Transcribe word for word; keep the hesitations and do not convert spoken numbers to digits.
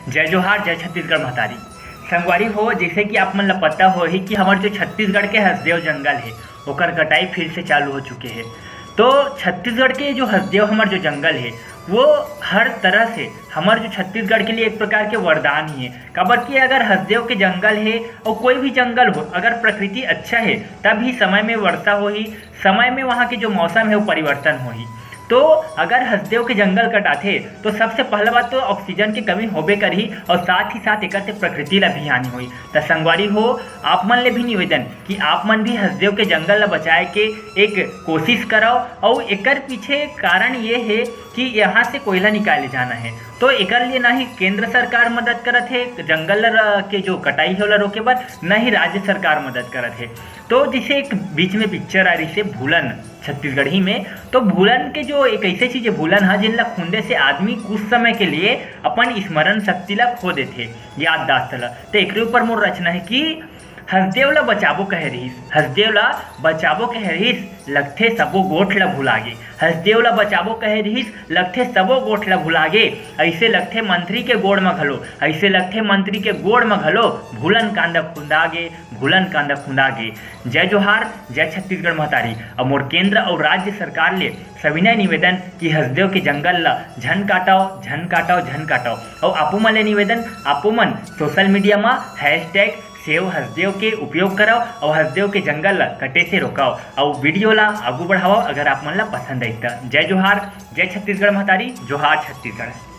जय जोहार, जय छत्तीसगढ़ महतारी। संगवारी हो, जैसे कि आप मन ला पता होही कि हमर जो छत्तीसगढ़ के हसदेव जंगल हे, ओकर कटाई फिर से चालू हो चुके हे। तो छत्तीसगढ़ के जो हसदेव हमर जो जंगल हे, वो हर तरह से हमर जो छत्तीसगढ़ के लिए एक प्रकार के वरदान ही है। काबर कि अगर हसदेव के जंगल हे और कोई भी जंगल हो, अगर प्रकृति अच्छा है, तब ही समय में वर्षा होही, समय में वहाँ के जो मौसम है वो परिवर्तन होही। तो अगर हसदेव के जंगल कटाथे तो सबसे पहला बात तो ऑक्सीजन की कमी होबे करही और साथ ही साथ एकर से प्रकृति ला भी हानि होही। त संगवारी हो, आप मन ले भी निवेदन कि आप मन भी हसदेव के जंगल ला बचाए के एक कोशिश करव और एकर पीछे कारण ये है कि यहाँ से कोयला निकाले जाना है। तो एकर लिए ना ही केंद्र सरकार मदद करत है जंगल ल-, के जो कटाई है ओला रोके बर, ना ही राज्य सरकार मदद करत है। तो जैसे एक बीच में पिक्चर आ रही से भूलन छत्तीसगढ़ी में, तो भूलन के जो एक ऐसे चीज है, भूलन है जिनला खुंदे से आदमी कुछ समय के लिए अपन स्मरण शक्ति ला खो देथे, याददाश्त ला। तो एकरे ऊपर मोर रचना है कि हसदेव ला बचाबो कहे रहिस, हसदेव ला बचाबो कहे रहिस, लगथे सबो गोठ ला भुलागे। हसदेव ला बचाबो कहे रहिस, लगथे सबो गोठ ला भुलागे। ऐसे लगथे मंत्री के गोड़ म घलो, ऐसे लगथे मंत्री के गोड़ म घलो, भूलन कांदा खुंदागे, भूलन कांदा खुंदागे। जय जोहार, जय छत्तीसगढ़ महतारी। अब मोर केंद्र और राज्य सरकार ले सविनय निवेदन कि हसदेव के जंगल ला झन काटव, झन काटव, झन काटव। और आपो मन ले निवेदन, आपो मन सोशल मीडिया मा हैशटैग सेव हसदेव के उपयोग करव और हसदेव के जंगल ला कटे से रोकव और वीडियो ला आगू बढ़ावव अगर आप मन ला पसंद आई त। जय जोहार, जय छत्तीसगढ़ महतारी, जोहार छत्तीसगढ़।